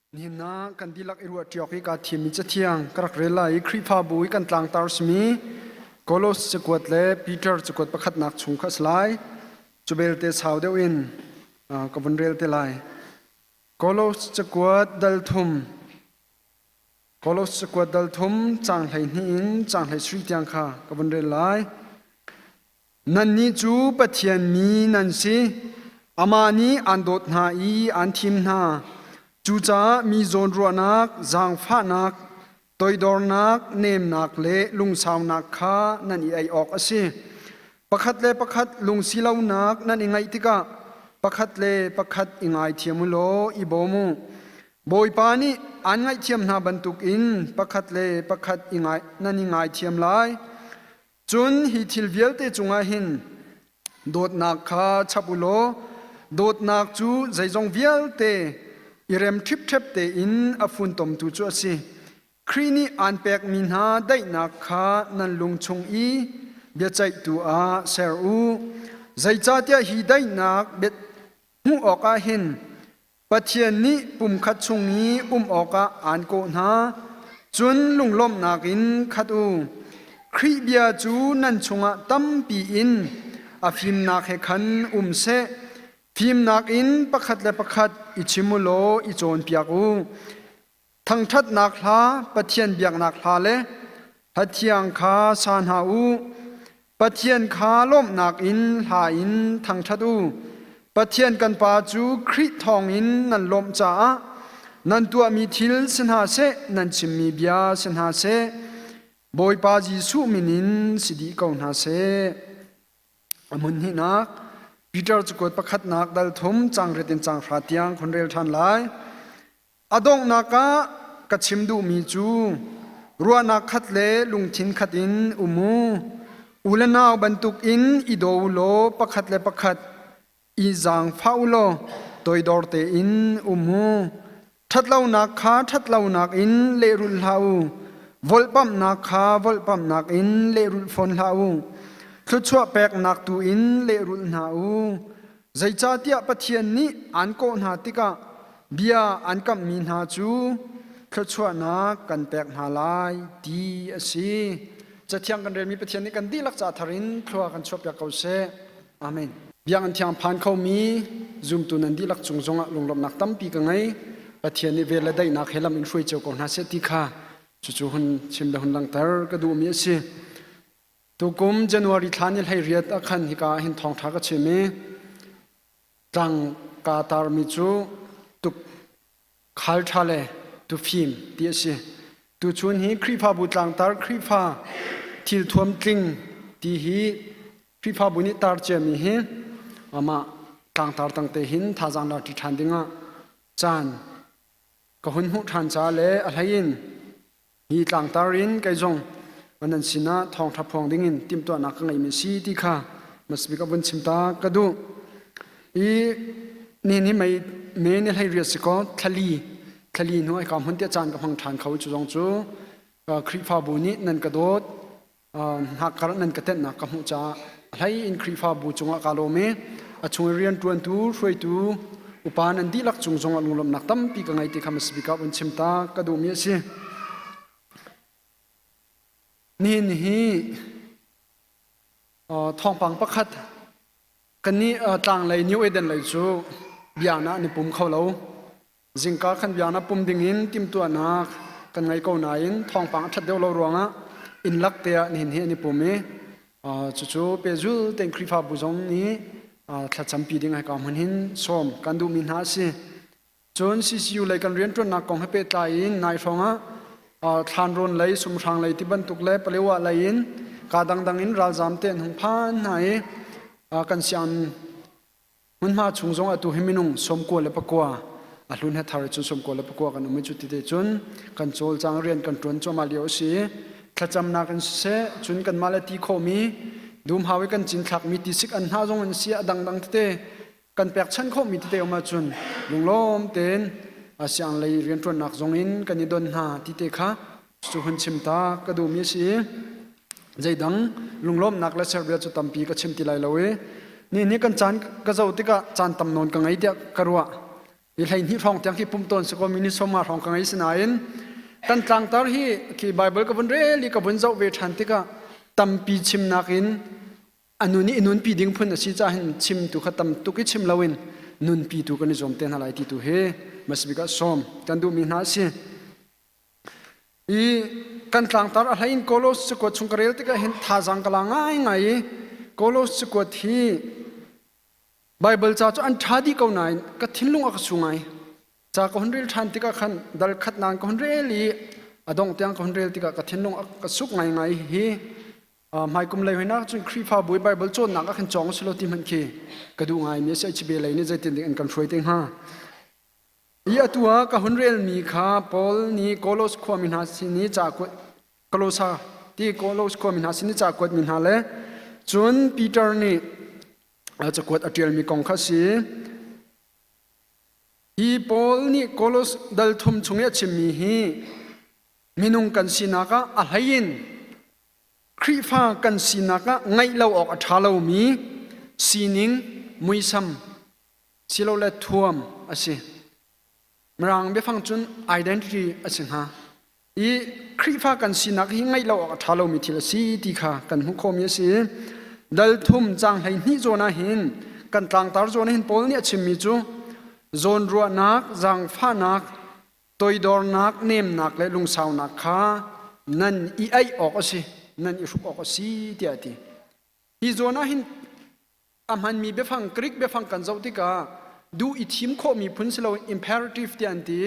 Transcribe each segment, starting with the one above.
Nihin ah kan dihlak i ruah ṭiawk i kaa thimmi cathiang ka rak rel lai i Khrihfabu i kan tlangtar simi Kolos cakuat le Peter cakuat pakhatnak chung kha a si lai. Cu belte sau deuh in ka vun rel te lai. Kolos cakuat dal thum Kolos cakuat dal thum caang 12 in caang 17 tiang kha ka vun rel lai. Nannih cu Pathian mi nan si. Amah nih aan dawt hna i aan thim hna. Cucaah mi zawnruahnak, zaangfahnak, toidornak, nemnak le lungsaunak kha nan i ei awk a si. Pakhat le pakhat lungsilonak nan i ngaih tikah pakhat le pakhat i ngaithiam u law i bawm u. Bawipa nih aan ngaihthiam hna bantukin pakhat le pakhat i ngai, nan i ngaithiam lai. Cun hi thil vialte cungah hin dawtnak kha chap u law dawtnak cu zeizong vialte i rem ṭhipṭhep tein a funtomtu cu a si. Khrih nih aan pekmi hna daihnak kha nan lung chung i biaceihtu ah ser u. Zeicahtiah hi daihnak hmuh awkah hin Pathian nih pumkhat chung i um awkah aan kawh hna, cun lunglawmhnak in khat u. Khrih bia cu nan chungah tampi in a fimnak he khan um seh. Fimnak in pakhat le pakhat i chim u law i cawnpiak u. Thangṭhatnak hla, Pathian biaknak hla le hla thiang kha sa hna u. Pathian kha lawmhnak in hla in thangṭhat u. Pathian kan Pa cu Khrih thawngin nan lawmh caah nan tuahmi thil si hna seh, nan chimmi bia si hna seh, Bawipa Jesuh min in si dih ko hna seh. A hmun hnihnak Peter cakuat pakhatnak dal thum cang riat in cang hra tiang khon rel ṭhan lai. A donghnak ah ka chim duhmi cu ruahnak khat le lungthin khat in um u. U le nau bantukin i daw u law pakhat le pakhat i zaangfah u law toidor tein um u. Ṭhatlonak kha ṭhatlonak in lehrulh hlah u. Volhpamhnak kha volhpamhnak in lehrulh fawn hlah u. Thluachuah peknak tu in lehrulh hna u. Zeicahtiah Pathian nih aan kawh hna tikah bia an kamhmi hna cu thluachuahnak kan pek hna lai ti a si. Cathiang kan relmi Pathian nih kan dihlak ca thar in thlua kan chuahpiak ko seh. Amen. Biakinn thiang phan khomi zumtu nan dihlak cung zongah lunglawmhnak tampi ka ngei. Pathian nih vel le daihnak he lam in hruai cio ko hna seh ti kha cucu hun chim le hun langhter ka duhmi a si. Tukum January thla ni 18 ah khan hika ah hin thawngṭha ka chim i tlang kaa tarmi cu tuk khal ṭha le tufim ti a si. Tuchun hi Khrihfabu tlangtar Khrihfa thilthuam tling ti hi Khrihfabu nih tar ciami hi amah tlangtar tangte hin thazaang la ṭi ṭhan dingah caan ka hun hmuh ṭhan ca le a hlei in Hi tlangtar in kei zong nan sinah thawngṭha phuang dingin timhtuahnak ka ngeihmi a si ti kha hmasabik a vun chim ta ka duh. I nihin hi mei me ni 18 si kaw thlali thlali hnu ai ka hmun tiah caan ka hmang ṭhan kho cu zong cu Khrihfabu nih nan ka dawt hnakkar nan ka tenhnak ka hmuh caah a hlei in Khrihfabu cungah kaa lawm i a chung i rianṭuantu hruaitu upa nan dihlak cung zongah lunglawmhnak tampi ka ngei ti kha hmasabik ah vun chim ta ka duhmi a si. Nihin hi thawngpang pakhat kannih tlanglei New Eden lei cu biaknak an i pum kho lo. Zingka khan biaknak pum dingin timhtuahnak kan ngei ko nain thawngpang a ṭhat deuh lo ruangah inn lak te ah nihin hi an i pum i cucu pehzul tein Khrihfabu zong nih thlacampi ding hika hmun hin sawm kan duhmi hna a si. Cun CCU lei kan rianṭuannak kong he pehtlai in nai hrawng ah Thlanrawn lei, Sumhrang lei ti bantuk le Palewa lei in kaa dangdang in ralzaam te an hung phan hna i kan sianginn Hmunhma chung zong atu hi minung 99 a hlun he thar cun 99 kan um i cu ti te cun kan cawlcang rian kan ṭuan cuahmah lio a si i thlacamnak in siseh cun kanmah le ti khawhmi dumhau i kan cinthlakmi tisik an hna zong an si a dangdang tete kan pekchanh khawhmi tete um ahcun lunglawm tein siang lei rianṭuannak zong in kan i don hna ti te kha Cu hun chim ta ka duhmi a si i zeidang lunglawmhnak le serbia cu tampi ka chim ti lai lo i ni ni kan caan ka zoh tikah caan tam nawn ka ngei tiah ka ruah. Ni 12 hrawng tiang khi pum tawn si ko mi ni 50 hrawng ka ngei sinain kan tlangtar hi khi Bible ka vun rel i ka vun zoh ve ṭhan tikah tampi chimnak in a nun i nunpi ding phun a si caah hin chim tu kha tam tuk i chim loin nunpi tu kan i zuam te hna lai ti tu hi masbik ah sawm kan duhmi hna a si. I kan tlangtar a hlei in Kolos cakuat chung ka rel tikah hin thazaang ka la ngaingai i Kolos cakuat hi Baibal ca cu an ṭha dih ko nain ka thinlung a ka su ngai. Ca ka hun rel ṭhan tikah khan dal khat nain ka hun rel i a dongh tiang ka hun rel tikah ka thinlung a ka suk ngaingai hi hmaikum lei hoinak cun Khrihfabu i Baibal cawnnak ah khan cawng usih law ti hmanh khi ka duh ngaimi a si. HBA lei nih zeitin ding an kan hruai te hnga. Hi atu ah ka hun relmi kha Paul nih Kolos khuami hna sin i ca kuat Kolosa ti Kolos khuami hna sin i ca kuatmi hna le cun Peter nih cakuat a ṭialmi kong kha a si. Hi Paul nih Kolos dal thum chung i a chimmi hi minung kan sinak ah a hlei in Khrihfa kan sinak ah ngaih lo awk a ṭha lomi sining muisam silole thuam a si. Mirang biafang cun identity a si hnga. I Khrihfa kan sinak hi ngaih lo awk a ṭha lomi thil a si ti kha kan hmuh khawhmi a si. Dal thum caang 12 zawn ah hin kan tlangtar zawn ah hin Paul nih a chimmi cu zawnruahnak, zaangfahnak, toidornak, nemnak le lungsaunak kha nan i aih awk a si, nan i hruk awk a si tiah a ti. Hi zawn ah hin a hmanmi biafang Greek biafang kan zoh tikah duh i thim khawhmi phun si loin imperative tiah an ti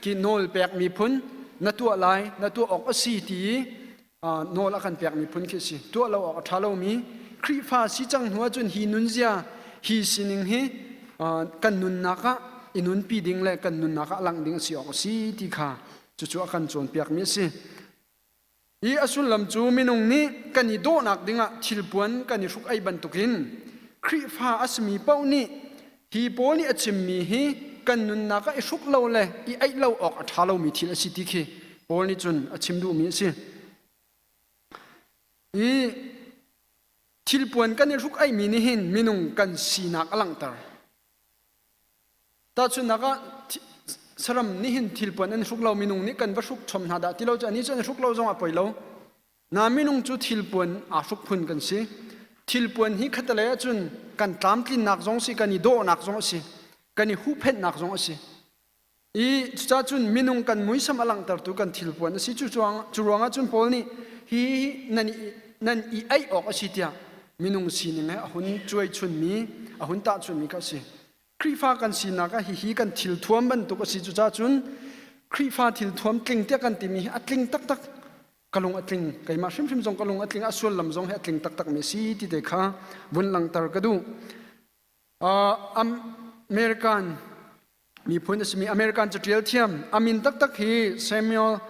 ki nawl pekmi phun na tuah lai na tuah awk a si ti nawl a kan pekmi phun khi a si tuah lo awk a ṭha lomi Khrihfa si cang hnu ahcun hi nunzia hi sining hi kan nunnak ah i nunpi ding le kan nunnak ah langh ding a si awk a si ti kha cucu a kan cawnpiakmi a si. Hi a sullam cu minung nih kan i dawhnak dingah thilpuan kan i hruk-aih bantukin Khrihfa a simi paoh nih hi Paul nih a chimmi hi kan nunnak ah i hruk lo le i aih lo awk a ṭha lomi thil a si ti khi Paul nih cun a chim duhmi a si. Hi thilpuan kan i hruk-aihmi nih hin minung kan sinak a langhter. Tahchunhnak ah saram nih hin thilpuan an hruk lo minung nih kan va hruk chom hna dah ti lo cu anih cu an hruk lo zong ah poi lo. Na minung cu thilpuan aa hruk phun kan si. Thilpuan hi khatalei ahcun kan tlamtlinnak zong si, kan i dawhnak zong a si, kan i huhphenhnak zong a si. I cucaah cun minung kan muisam a langhtertu kan thilpuan a si. Cu ruang ah cun Paul nih hi nan i, nan i aih awk a si tiah minung sining he a hun cuai chunmi, a hun tahchunmi kha a si. Khrihfa kan sinak ah hihi kan thilthuam bantuk a si cucaah cun Khrihfa thilthuam tling tiah kan timi hi a tling taktak ka lung a tling keimah hrimhrim zong ka lung a tling a sullam zong hi a tling taktak mi a si ti te kha vun langhter ka duh. Uh, American miphun a simi American catial thiam a min taktak hi Samuel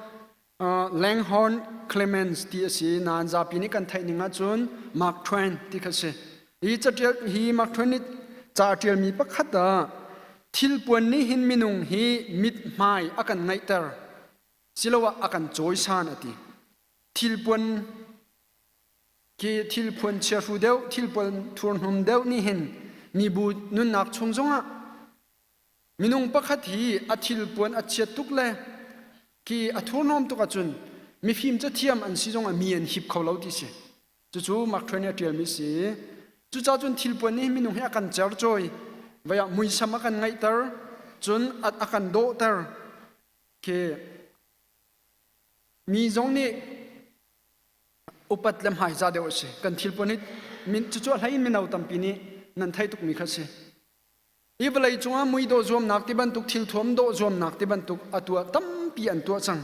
Langhorne Clemens ti a si nain zapi nih kan theih ning ahcun Mark Twain ti kha si. Hi catial hi Mark Twain nih ca a ṭialmi pakhat ah thilpuan nih hin minung hi mithmai a kan ngaihter siloah a kan cawisan a ti. Thilpuan khi thilphuan chiahru deuh, thilpuan thurhnum deuh nih hin mibu nunnak chung zongah Minung pakhat hi a thilpuan a chiat tuk le khi a thurhnawm tuk ahcun mifim cathiam an si zongah mi an hip kho lo ti si. Cucu Mark Twain nih a ṭialmi si. Cucaah cun thilpuan nih minung hi a kan cercawi, vei ah muisam a kan ngeihter, cun a, a kan dawhter. Khi mi zong nih upat le hmaizah deuh a si. Kan thilpuan hi min, cucu a hlei in mino tampi nih nan theih tukmi kha a si. Hi vawlei cungah mui dawh zuamnak ti bantuk thilthuam dawh zuamnak ti bantuk a tuah tampi an tuah cang.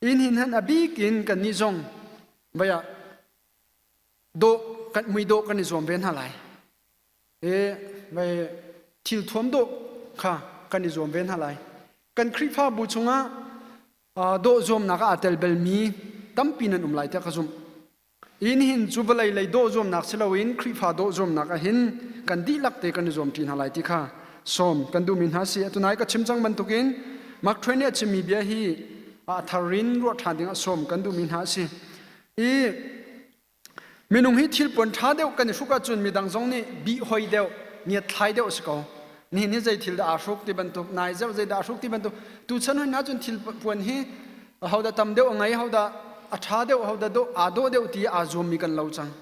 Inn hin han a bik in kannih zong vai ah dawh kan mui dawh kan i zuam ve hna lai. E vai thilthuam dawh kha kan i zuam ve hna lai. Kan Khrihfabu chungah dawh zuamnak ah aa tel belmi tampi nan um lai tiah ka zumh. Inn hin cu vawlei lei dawh zuamnak si loin Khrihfa dawh zuamnak ah hin kan dihlak te kan i zuam ṭi hna lai ti kha sawm kan duhmi hna si. Atunai ka chim cang bantukin Mark Twain nih a chimmi bia hi a thar in ruah ṭhan ding ah sawm kan duhmi hna a si. I minung hi thilpuan ṭha deuh kan i hruk ahcun midang zong nih bih hoi deuh, ngiatthlai deuh a si ko. Nihin hi zei thil dah aa hruk ti bantuk, nai zarh zei dah aa hruk ti bantuk. Tuchan hoi hna cun thil puan hi hodah tam deuh a ngei, hodah a ṭha deuh, hodah dawh aa dawh deuh ti aa zuammi kan lo cang.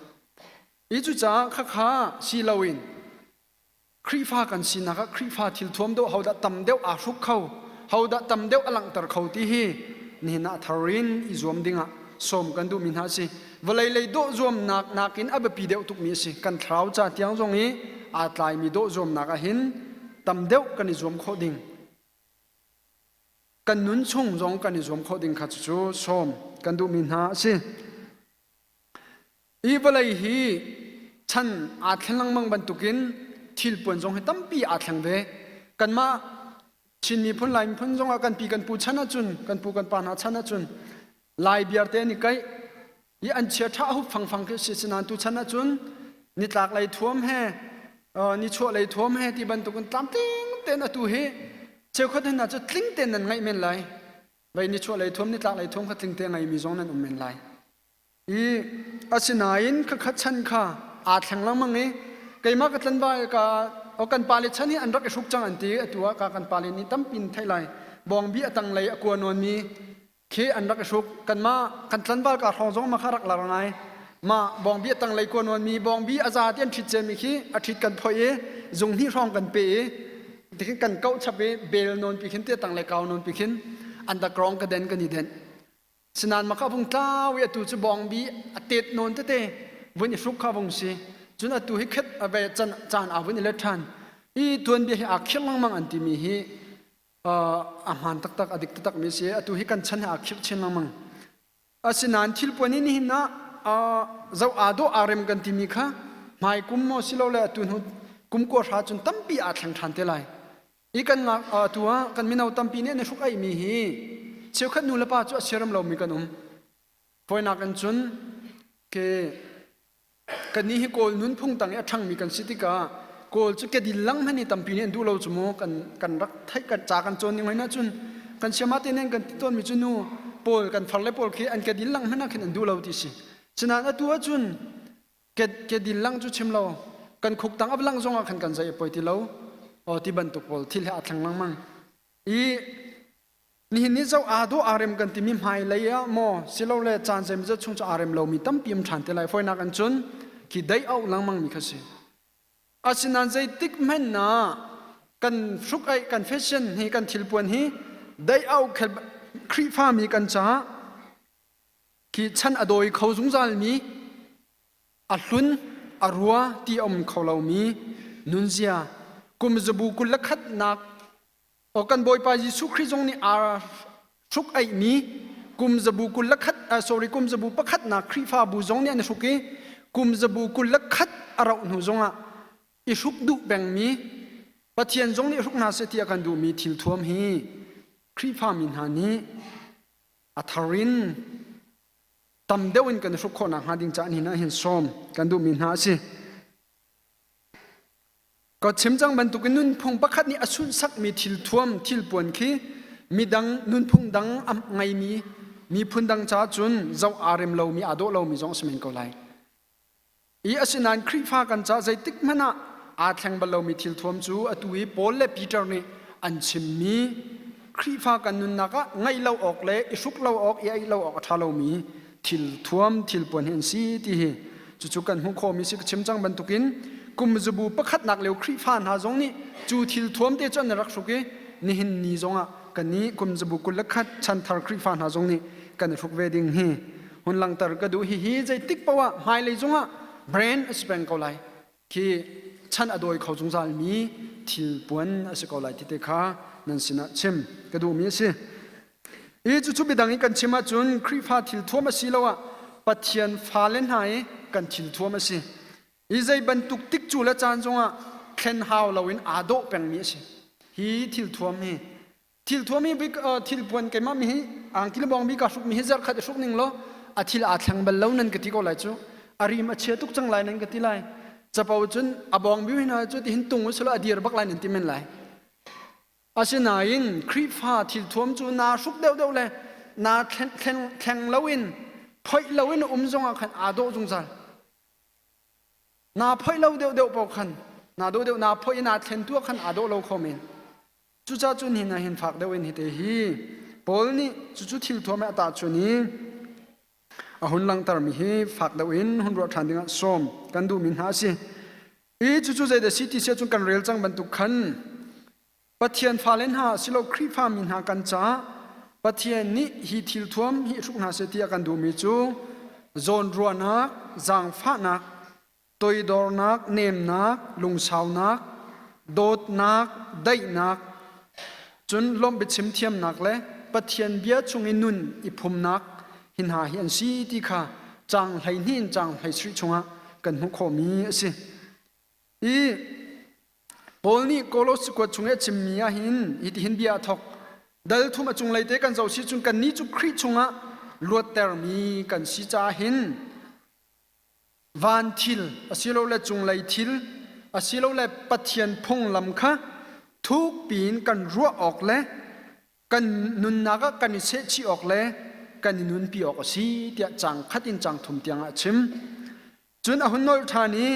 I cucaah khakha si loin Khrihfa kan sinak ah Khrihfa thilthuam dawh hodah tam deuh aa hruk kho, hodah tam deuh a langhter kho ti hi nihin ah thar in i zuam dingah sawm kan duhmi hna a si. Vawlei lei dawh zuamnak nakin a biapi deuh tukmi a si. Kan thlarau ca tiang zong i aa tlaimi dawh zuamnak ah hin tam deuh kan i zuam khawh ding. Kan nun chung zong kan i zuam khawh ding kha cucu sawm kan duhmi hna a si. Hi vawlei hi chan aa thleng lengmang bantukin thilpuan zong hi tampi aa thleng ve. Kanmah Chin miphun, Lai miphun zongah kan pi kan pu chan ahcun, kan pu kan pa hna chan ahcun Lai biar te an i kaih i an chia ṭha hup fangfang khi si. Sinain tu chan ahcun nitlak lei thuam he nichuah lei thuam he ti bantukin tlamtling tein atu hi cheukhat hna cu tling tein nan ngaih men lai. Vei nichuah lei thuam, nitlak lei thuam kha tling te ngeimi zong nan um men lai. I asinain khakhat chan kha aa thleng lengmang i keimah ka tlanval ka o kan pale chan hi an rak i hruk cang an ti atu ah ka kan pale nih tampin theih lai bawngbi a tanglei a kua nawnmi khi an rak i hruk kanmah kan tlanval ka hrawng zong ma kha rak lar ngai mah bawngbi a tanglei kua nawnmi bawngbi a za ti an ṭhit cemi khi a ṭhit kan phoih i zung hnih hrawng kan pe i tikhin kan kauh chap i bel nawn pi khin te tanglei kau nawn pi khin an dakrong ka den kan i denh Sinain maka vung tlau i atu cu bawngbi a tet nawn tete vun i hruk kha vung si. Cun atu hi khet a ve can caan aa vun i let ṭhan. Hi tuanbia hi aa khirh lengmang an timi hi a hmaan taktak a dik taktak mi si. Atu hi kan chan hi aa khirh chin lengmang. Asinain thilpuan hi nihin ah zoh aa dawh aa rem kan timi kha hmai kum maw silole atu hnu kum kua hra cun tampi aa thleng ṭhan te lai. Hi kan atu ah kan mino tampi nih an i hruk aihmi hi cheukhat nu le pa cu a siaram lomi kan um. Fawinak in cun ke kannih hi Kawl nunphung tang i a ṭhangmi kan si tikah Kawl cu kedil lang hmanh hi tampi nih an duh lo cu mu kan kan rak theih kan ca kan cawn ning hoi cun kan siama te nih kan ti tawnmi cu nu pawl kan far le pawl khi an kedil lang hmanh ah khin an duh lo ti si. Sinain atu ahcun kedil lang cu chim lo kan khuk tang ab lang zong ah khan kan zei a poi ti lo o ti bantuk pawl thil he aa thleng lengmang i nihin ni zo aa dawh aa rem kan timi hmai lei ah maw silole caan zeimawzat chung cu aa rem lomi tampi um ṭhan te lai fawinak an cun khi dei auh lengmang mi kha si asinain zeitik hmanh na kan hruk aih kan fashion hi kan thilpuan hi dei auh khel Khrihfa mi kan caah khi chan a dawi kho zungzalmi a hlun a rua ti a um kho lomi nunzia kum zabu 21nak o kan Bawipa Jesuh Khrih zong nih aa hruk aihmi kum zabu 21 sorry kum zabu pakhatnak Khrihfabu zong nih an hruk i kum zabu 21 a rauh hnu zongah i hruk duh pengmi Pathian zong nih hruk hna seh ti a kan duhmi thil thuam hi Khrihfami hna nih a thar in tam deuh in kan i hruk khawh nakhnga ding caah nihin ah hin sawm kan duhmi hna a si. Ka chim cang bantukin nunphung pakhat nih a sunhsakmi thilthuam thilpuan khi midang nunphung dang a ngeimi miphun dang caah cun zoh aa rem lomi aa dawh lomi zong a si men ko lai. I asinain Khrihfa kan caah zeitik hmanh ah aa thleng bal lomi thilthuam cu atu i Paul le Peter nih an chimmi Khrihfa kan nunnak ah ngaih lo awk le i hruk lo awk i aih lo awk a ṭha lomi thilthuam thilpuan hi an si ti hi cucu kan hmuh khawhmi si ka chim cang bantukin kum zabu pakhatnak lio Khrihfa hna zong nih cu thilthuam te cu an rak hruk i nihin ni zongah kannih kum zabu 21 chanthar Khrihfa hna zong nih kan i hruk ve ding hi hun langhter ka duh hihi zeitik paoh ah hmailei zongah brand a si peng ko lai khi chan a dawi kho zungzal mi thil puan a si ko lai ti te kha nan sinah chim ka duhmi a si i cucu biadang i kan chim ahcun Khrihfa thil thuam a si lo ah Pathian fale hna i kan thil thuam a si i zei bantuk tik cu le caan zongah thlen hau loin aa dawh pengmi a si hi thil thuam hi Thil thuami bik thilpuan keimah mi hi angki le bawngbi ka hruk mi hi zarkhat i hruk ning law a thil aa thleng bal lo nan ka ti ko lai cu a rim a chia tuk cang lai nan ka ti lai capo cun a bawngbi hna cu tihin tung usilo a dir bak lai nan ti men lai asinain Khrihfa thil thuam cu naa hruk deuh deuh le naa thleng thleng loin phoih loin um zongah khan aa dawh zungzal Naa phoih lo deuhdeuh paoh khan Naa dawh deuh naa phoih i naa thlen tu ah khan aa dawh lo kho men. Cucaah cun hin ah hin fak deuh in hite hi Paul nih cucu thil thuam he a tahchun i a hun langhtermi hi fak deuh in hun ruah ṭhan dingah sawm kan duhmi hna a si. I cucu zeidah si ti si ahcun kan rel cang bantuk khan Pathian fale hna silo Khrihfa mi hna kan caah Pathian nih hi thil thuam hi hruk hna seh ti a kan duhmi cu zawnruahnak, zaangfahnak, toidornak, nemnak, lungsaunak, dawtnak, daihnak, cun lawmh biachim thiamnak le Pathian bia chung i nun i phumnak hi hna hi an si ti kha caang 12 in caang 17 chungah kan hmuh khawhmi a si. I Paul nih Kolos cakuat chung i a chimmi ah hin hitihin bia a thawk. Dal thum a cunglei te kan zoh si cun kannih cu Khrih chungah luattermi kan si caah hin van thil asilole cunglei thil asilole Pathian phunglam kha thuk piin kan ruah awk le kan nunnak ah kan i sehchih awk le kan i nunpi awk a si tiah caang khat in caang thum tiang ah a chim. Cun a hun nolh ṭhan i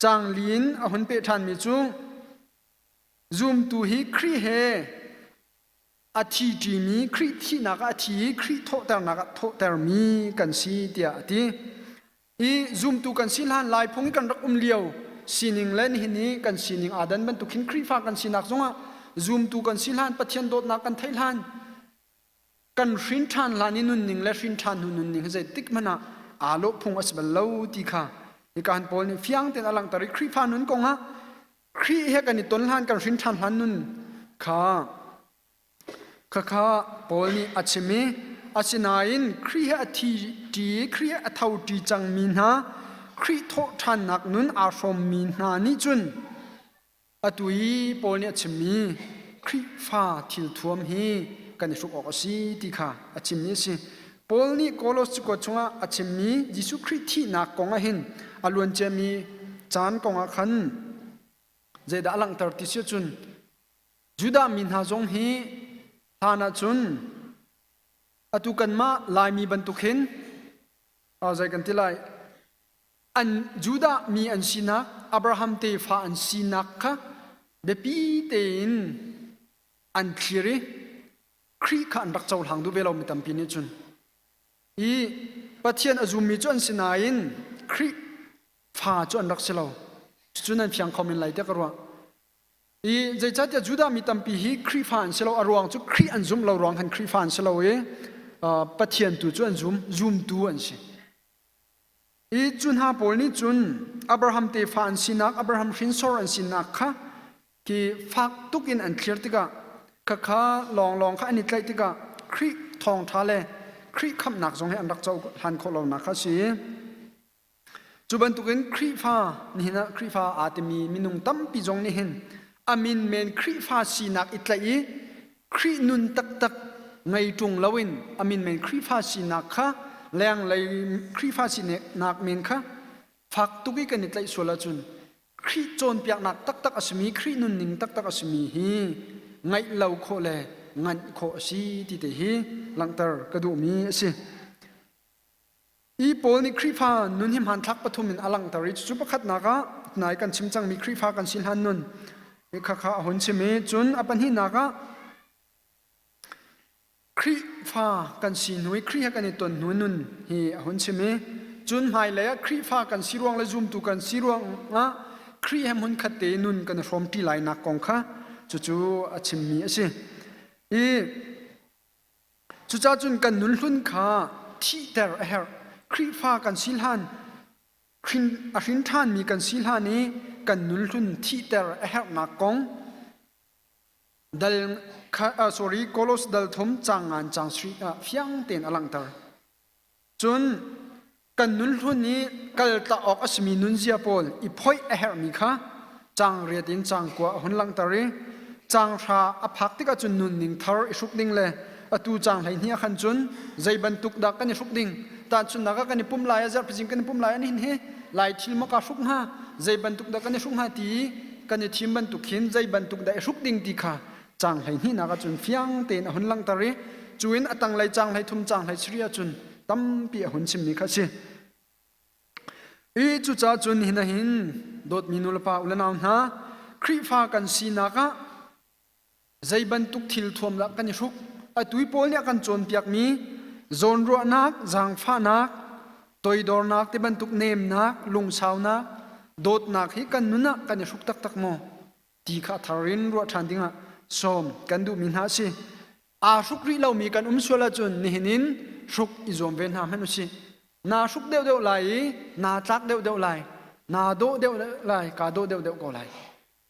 caang li in a hun peh ṭhanmi cu zumtu hi Khrih he a thi ṭimi Khrih thihnak ah a thi i Khrih thawhternak ah thawhtermi kan si tiah a ti. I zumtu kan si hlan lai phung i kan rak um lio sining le nihin i kan sining aa dan bantuk hin Khrihfa kan sinak zongah zumtu kan si hlan Pathian dawtnak kan theih hlan kan hrin ṭhan hlan i nunning le hrin ṭhan hnu nunning hi zeitik hmanh ah aa lawh phung a si bal lo ti kha hika han Paul nih fiang tein a langhter i Khrihfa nun kong ah Khrih he kan i ton hlan kan hrin ṭhan hlan nun kha khakha Paul nih a chim i asinain Khrih he a thi ṭi i Khrih he a tho ṭi cangmi hna Khrih thawhṭhannak nun aa hrawmmi hna nih cun Atu i Paul nih a chimmi Khrihfa thilthuam hi kan i hruk awk a si ti kha a chimmi a si. Paul nih Kolos cakuat chungah a chimmi Jesuh Khrih thihnak kong ah hin a luanciami caan kong ah khan zeidah a langhter ti si ahcun Judah mi hna zong hi hlan ahcun atu kanmah Laimi bantuk hin zei kan ti lai an Judah mi an sinak Abraham tefa an sinak kha biapi tein an thlir i Khrih kha an rak cohlang duh ve lo mi tampi nih cun i Pathian a zummi cu an si nain Khrih fa cu an rak si lo cucu nan fiang kho men lai tiah ka ruah i zeicahtiah Judah mi tampi hi Khrihfa an si lo a ruang cu Khrih an zumh lo ruang khan Khrihfa an si lo i Pathian tu cu an zum zumtu an si I cu hna pawl nih cun Abraham tefa an sinak, Abraham hrinsor an sinak kha khi fak tuk in an thlir tikah khakha lawnglawng kha an i tlaih tikah Khrih thawngṭha le Khrih khamhnak zong hi an rak cohlan khawh lonak kha a si. Cu bantukin Khrihfa nihin ah Khrihfa aa timi minung tampi zong nih hin a min men Khrihfa sinak i tlaih i Khrih nun taktak ngei ṭung loin a min men Khrihfa sinak kha lenglei Khrihfa sinak men kha fak tuk i kan i tlaih sual ahcun Khrih cawnpiaknak taktak a simi Khrih nunning taktak a simi hi ngaih lo khawh le nganh khawh a si ti te hi langhter ka duhmi a si. Hi Paul nih Khrihfa nun hi hmanthlak pathum in a langhter i cucu pakhatnak ah nai kan chim cangmi Khrihfa kan si hlan nun khakha a hun chim i cun a pahnihnak ah Khrihfa kan si hnu i Khrih he kan i ton hnu nun hi a hun chim i cun hmailei ah Khrihfa kan si ruang le zumtu kan si ruangah Khrih he hmunkhat te nun kan i hrawmṭi lainak kong kha cucu a chimmi a si. I Cucaah cun kan nun hlun kha thihter a herh. Khrihfa kan si hlan, a hrin ṭhanmi kan si hlan i kan nun hlun thihter a herhnak kong dal sorry Kolos dal thum caang ngan caang sarih ah fiang tein a langhter. Cun kan nun hlun i kaltak awk a simi nunzia pawl i phoih a herhmi kha caang riat in caang kua a hun langhter i caang hra a phak tikah cun nunning thar i hruk ding le atu caang 12 ah khan cun zei bantuk dah kan i hruk ding tahchunhnak ah kan i pum lai a zarhpizing kan i pum lai an hin hi lai thil maw kaa hruk hnga zei bantuk dah kan i hruk hnga ti kan i thim bantuk hin zei bantuk dah i hruk ding ti kha caang hleihnihnak ah cun fiang tein a hun langhter i cu in a tanglei caang 13 caang 17 ah cun tampi a hun chimmi kha a si. I cucaah cun nihin ah hin dawtmi nulepa u le nau hna, Khrihfa kan sinak ah zei bantuk thil thuam dah kan i hruk? Atu i Paul nih a kan cawnpiakmi zawnruahnak, zaangfahnak, toidornak ti bantuk nemnak, lungsaunak, dawtnak hi kan nun ah kan i hruk taktak maw? Ti kha a thar in ruah ṭhan dingah sawm kan duhmi hna a si. Aa hruk rih lomi kan um sual ahcun nihin in hruk i zuam ve hna hmanh usih. Naa hruk deuhdeuh lai i naa tlak deuhdeuh lai, naa dawh deuh lai, kaa dawh deuhdeuh ko lai.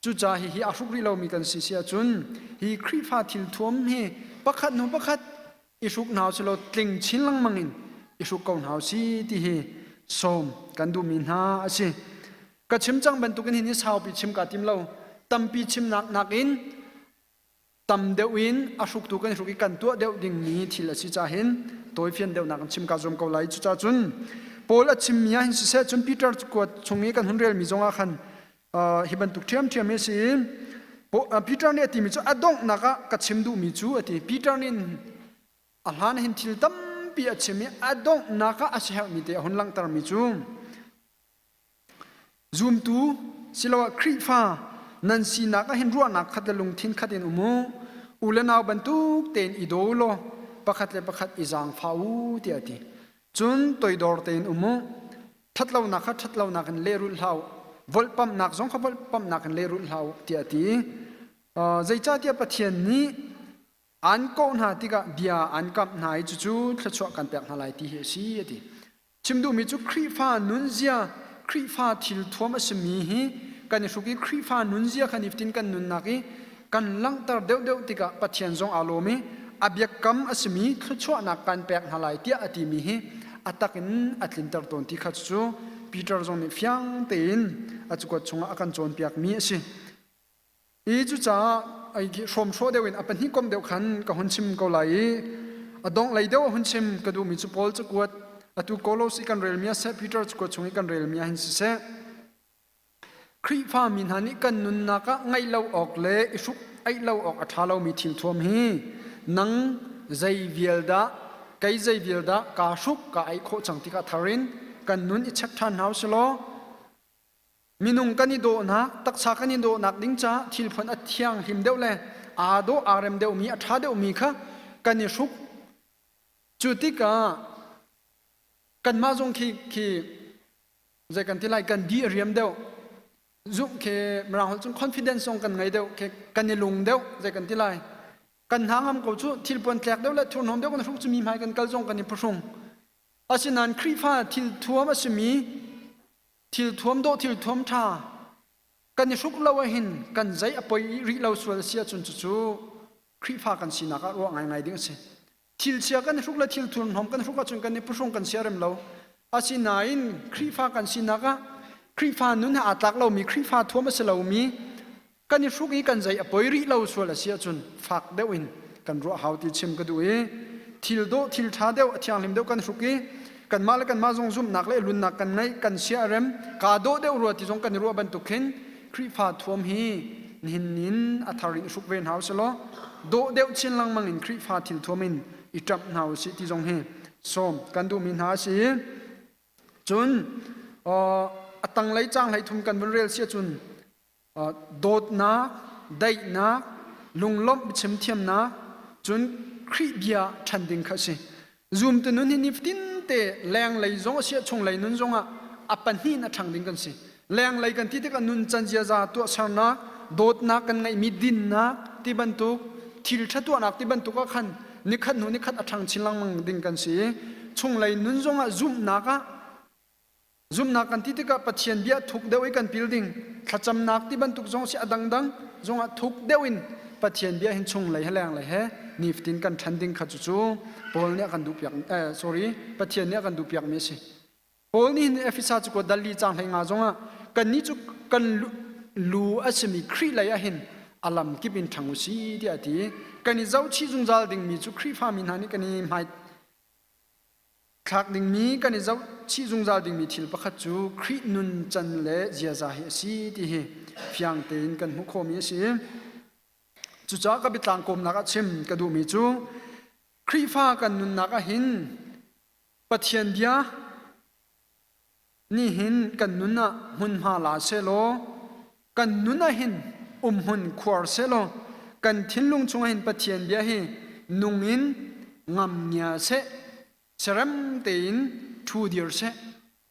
Cucaah hihi aa hruk rih lomi kan si si ahcun hi Khrihfa thil thuam hi pakhat hnu pakhat i hruk hna usih law tling chin lengmang in i hruk ko hna usih ti hi sawm kan duhmi hna a si. Ka chim cang bantukin hi ni saupi chim kaa tim lo. Tampi chimnak nakin tam deuh in a hruktu kan hruk i kan tuah deuh dingmi thil a si caah hin tawifian deuhnak in chim kaa zuam ko lai. Cucaah cun Paul a chimmi ah hin siseh cun Peter kuat chung i kan hun relmi zongah khan hi bantuk ṭhiamṭhiam hi a si i Peter nih a timi cu a donghnak ah ka chim duhmi cu a ti. Peter nih a hlan hin thil tampi a chim i a donghnak ah a siaherhmi te a hun langhtermi cu Zumtu siloah Khrihfa nan sinak ah hin ruahnak khat le lungthin khat in um u. U le nau bantuk tein i daw u law pakhat le pakhat i zaangfah u tiah a ti. Cun toidor tein um u. Ṭhatlonak kha ṭhatlonak in lehrulh hlah u. Volhpamhnak zong kha volhpamhnak in lehrulh hlah u tiah a ti. Zeicahtiah Pathian nih an kawh hna tikah bia an kamh hna i cucu thluachuah kan pek hna lai ti hi a si a ti. Chim duhmi cu Khrihfa nunzia, Khrihfa thilthuam a simi hi kan i hruk i Khrihfa nunzia kha nifatin kan nunnak i kan langhter deuhdeuh tikah Pathian zong aa lawm i a biakam a simi thluachuahnak kan pek hna lai tiah a timi hi a tak in a tlinter tawn ti kha cucu Peter zong nih fiang tein a cakuat chungah a kan cawnpiakmi a si. I cucaah hrawmhraw deuh in a pahnih kom deuh khan ka hun chim ko lai i a dongh lei deuh a hun chim ka duhmi cu Paul cakuat atu Kolos i kan relmi ah seh Peter cakuat chung i kan relmi ah hin siseh Khrihfa mi hna nih kan nunnak ah ngaih lo awk le i hruk aih lo awk a ṭha lomi thil thuam hi nang zei vial dah kei zei vial dah kaa hruk ka aih khawh cang tikah thar in kan nun i check ṭhan hna usih law Minung kan i dawhnak, taksa kan i dawhnak ding caah thilphuan a thianghlim deuh le aa dawh aa rem deuhmi, a ṭha deuhmi kha kan i hruk. Cu tikah kanmah zong khi khi zei kan ti lai kan di a riam deuh. Zumh khi mirang holh cun confidence zong kan ngei deuh, khi kan i lung deuh zei kan ti lai. Kan hna ngam ko cu thilpuan tlek deuh le thurhnawm deuh kan hruk cu mi hmai kan kal zong kan i phuhrung. Asinain Khrihfa thil thuam a simi Thilthuam dawh thilthuam ṭha kan i hruk lo ahhin kan zei a poi rih lo sual a si ahcun cucu Khrihfa kan sinak ah ruah ngaingai ding a si. Thilchia kan i hruk le thil thurhnawm kan hruk ahcun kan i phuhrung kan siarem lo. Asinain Khrihfa kan sinak ah Khrihfa nun he aa tlak lomi Khrihfa thuam a si lomi kan i hruk i kan zei a poi rih lo sual a si ahcun fak deuh in kan ruah hau ti chim ka duh i thil dawh thil ṭha deuh a thianghlim deuh kan hruk i kanmah le kanmah zong zumhnak le lunnak kan ngeih kan sia a rem kaa dawh deuh rua ti zong kan i ruah bantuk khin Khrihfa thuam hi nihin in a thar in i hruk ve hna usih law dawh deuh chin lengmang in Khrihfa thil thuam in i ṭamh hna usih ti zong hi sawm kan duhmi hna a si i cun a tanglei caang 13 kan vun rel si ahcun Dawtnak, daihnak, lunglawmh biachim thiamnak, cun Khrih bia ṭhan ding kha a si. Zumtu nun hi nifatinte lenglei zong a si ah chunglei nun zongah a pahnih in a ṭhang ding kan si. Lenglei kan ti tikah nuncan ziaza tuahsernak, dawtnak kan ngeihmi dinnak ti bantuk, thil ṭha tuahnak ti bantuk ah khan nikhat hnu nikhat a ṭhang chin lengmang ding kan si i chunglei nun zongah zumhnak ah Zumhnak kan ti tikah Pathian bia thuk deuh i kan pil ding, thlacamnak ti bantuk zong si a dangdang zongah thuk deuh in Pathian bia hin chunglei he lenglei he nifatin kan ṭhan ding kha cucu Paul nih a kan duhpiak eh, sorry Pathian nih a kan duhpiakmi a si. Paul nih hin Efesa cu dal li caang 15 zongah kannih cu kan lu a simi Khrih lei ah hin a lam kip in ṭhang u si tiah a ti. Kan i zohchih zungzal dingmi cu Khrihfa mi hna nih kan i hmai Thlak dingmi kan i zohchih zungzal dingmi thil pakhat cu Khrih nuncan le ziaza hi a si ti hi fiang tein kan hmuh khawhmi a si. Cucaah ka biatlang kawmnak ah chim ka duhmi cu Khrihfa kan nunnak ah hin Pathian bia Nihin kan nun ah hmunhma la sehlaw kan nun ah hin umhmun khuar sehlaw kan thinlung chungah hin Pathian bia hi nung in ngam ngia seh serem tein ṭhu dir seh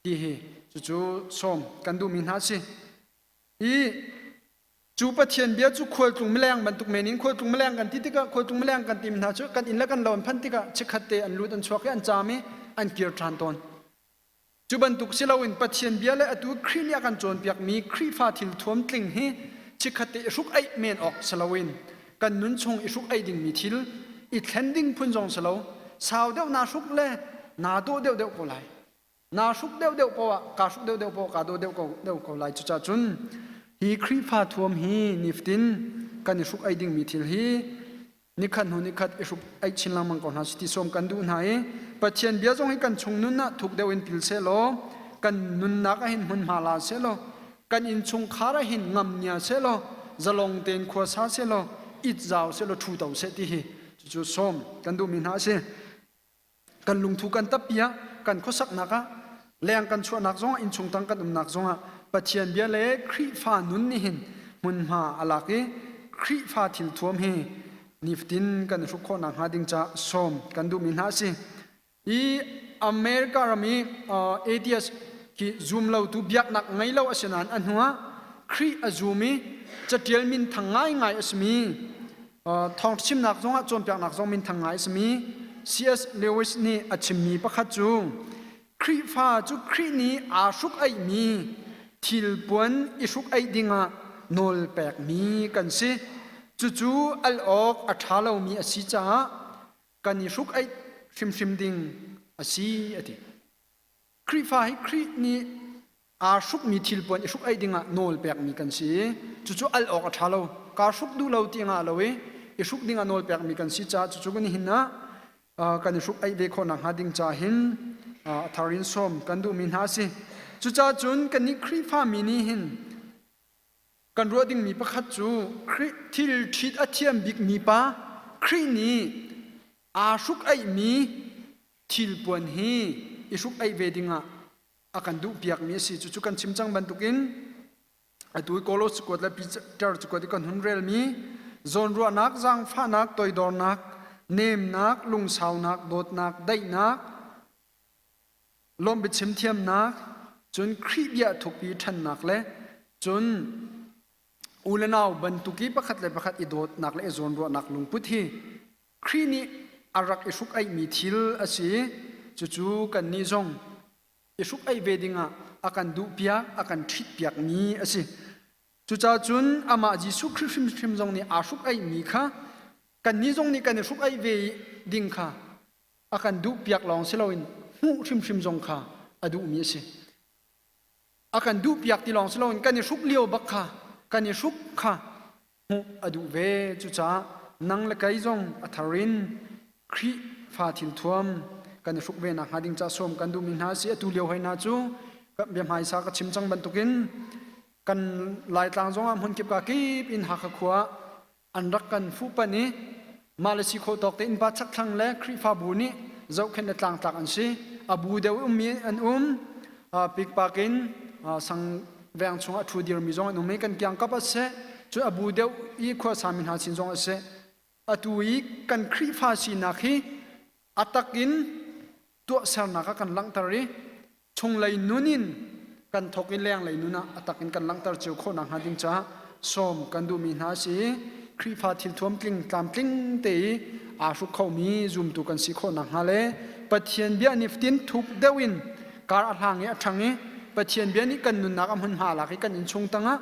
ti hi cucu sawm kan duhmi hna a si. I cu Pathian bia cu khualtlung mileng bantuk men in khualtlung mileng kan ti tikah khualtlung mileng kan timi hna cu kan inn le kan lo an phanh tikah chikkhat te an lut an chuak i an caam i an kir ṭhan tawn. Cu bantuk si loin Pathian bia le atu Khrih nih a kan cawnpiakmi Khrihfa thil thuam tling hi chikkhat te i hruk aih men awk si loin kan nun chung i hruk aih dingmi thil i thlen ding phun zong si lo sau deuh naa hruk le naa dawh deuhdeuh ko lai. Naa hruk deuhdeuh poah kaa hruk deuhdeuh poah kaa dawh deuh ko, deuh ko lai. Cucaah cun hi Khrihfa thuam hi nifatin kan i hruk aih dingmi thil hi nikhat hnu nikhat i hruk aih chin lengmang ko hna si ti sawm kan duh hna i Pathian bia zong hi kan chung nun ah thuk deuh in pil sehlaw kan nunnak ah hin hmunhma la sehlaw kan innchungkhar ah hin ngam nia sehlaw zalong tein khua sa sehlaw it zau sehlaw ṭhu to seh ti hi cucu sawm kan duhmi hna a si. Kan lungthu kan tappi ah kan khuasaknak ah leng kan chuahnak zongah innchung tang kan umnak zongah Pathian bia le Khrihfa nun nih hin hmunhma a lak i Khrihfa thil thuam hi nifatin kan i hruk khawh nakhnga ding caah sawm kan duhmi hna a si. I America ram i atheist khi zum lotu biaknak ngei lo a si nain a hnuah Khrih a zum i catial minthang ngaingai a simi Thawngchimnak zongah cawnpiaknak zong minthang ngai a simi C.S. Lewis nih a chimmi pakhat cu Khrihfa cu Khrih nih aa hruk-aihmi thilpuan i hruk-aih dingah nawl pekmi kan si. Cucu al awk a ṭha lomi a si caah kan i hruk-aih hrimhrim ding a si a ti. Khrihfa hi Khrih nih aa hrukmi thilpuan i hruk aih dingah nawl pekmi kan si i cucu al awk a ṭha lo. Kaa hruk duh lo ti ngah lo i i hruk dingah nawl pekmi kan si caah cucu kan hin ah kan i hruk aih ve khawh nakhnga ding ca hin a thar in sawm kan duhmi hna a si. Cucaah cun kannih Khrihfa mi nih hin kan ruah dingmi pakhat cu Khrih thil ṭhit a thiam bikmi pa Khrih nih aa hruk aihmi thilpuan hi i hruk aih ve dingah a kan duhpiakmi a si. Cucu kan chim cang bantukin atu i Kolos cakuat le Peter cakuat i kan hun relmi zawnruahnak, zaangfahnak, toidornak, nemnak, lungsaunak, dawtnak, daihnak, lawmh biachim thiamnak, cun Khrih bia thukpi ṭhannak le cun u le nau bantuk i pakhat le pakhat i dawtnak le i zawnruahnak lungput hi Khrih nih a rak i hruk-aihmi thil a si. Cucu kannih zong i hruk-aih ve dingah a kan duhpiak, a kan ṭhitpiakmi a si. Cucaah cun amah Jesuh Khrih hrimhrim zong nih aa hruk-aihmi kha kannih zong nih kan i hruk-aih ve ding kha a kan duhpiak lawng si loin hmuh hrimhrim zong kha a duhmi a si. A kan duhpiak ti lawng si loin kan i hruk lio bak kha kan i hruk kha hmuh a duh ve. Cucaah nang le kei zong a thar in Khrihfa thilthuam kan i hruk ve nakhnga ding ca sawm kan duhmi hna a si. Atu lio hoi hna cu bia hmaisa ka chim cang bantukin kan Laitlang zongah hmunkip ka kip in Hakha khua an rak kan fuhpanh i mah le si khawh tawk te innpa chakthlang le Khrihfabu nih zohkhenh le tlangtlak an si. A bu deuh ummi an um. Pikpak in sang veng chungah a ṭhu dirmi zong an um i kan kiangkap ah siseh, cu a bu deuh i khuasami hna sin zong ah siseh, atu i kan Khrihfa sinak hi a tak in tuahsernak ah kan langhter i chunglei nun in kan thawk i lenglei nun ah a tak in kan langhter cio khawh nakhnga ding caah sawm kan duhmi hna a si i Khrihfa thilthuam tling tlamtling te i aa hruk khomi zumtu kan si khawh nakhnga le Pathian bia nifatin thuk deuh in kar a hlang i a ṭhang i Pathian bia nih kan nunnak a hmunhma lak i kan innchung tangah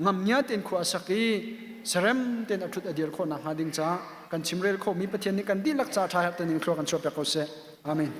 ngamngia tein khua a sak i serem tein a ṭhut a dir khawh nakhnga ding caah kan chimrel khawhmi Pathian nih kan dihlak ca ṭha herh tein thlua kan chuahpiak ko seh. Amen.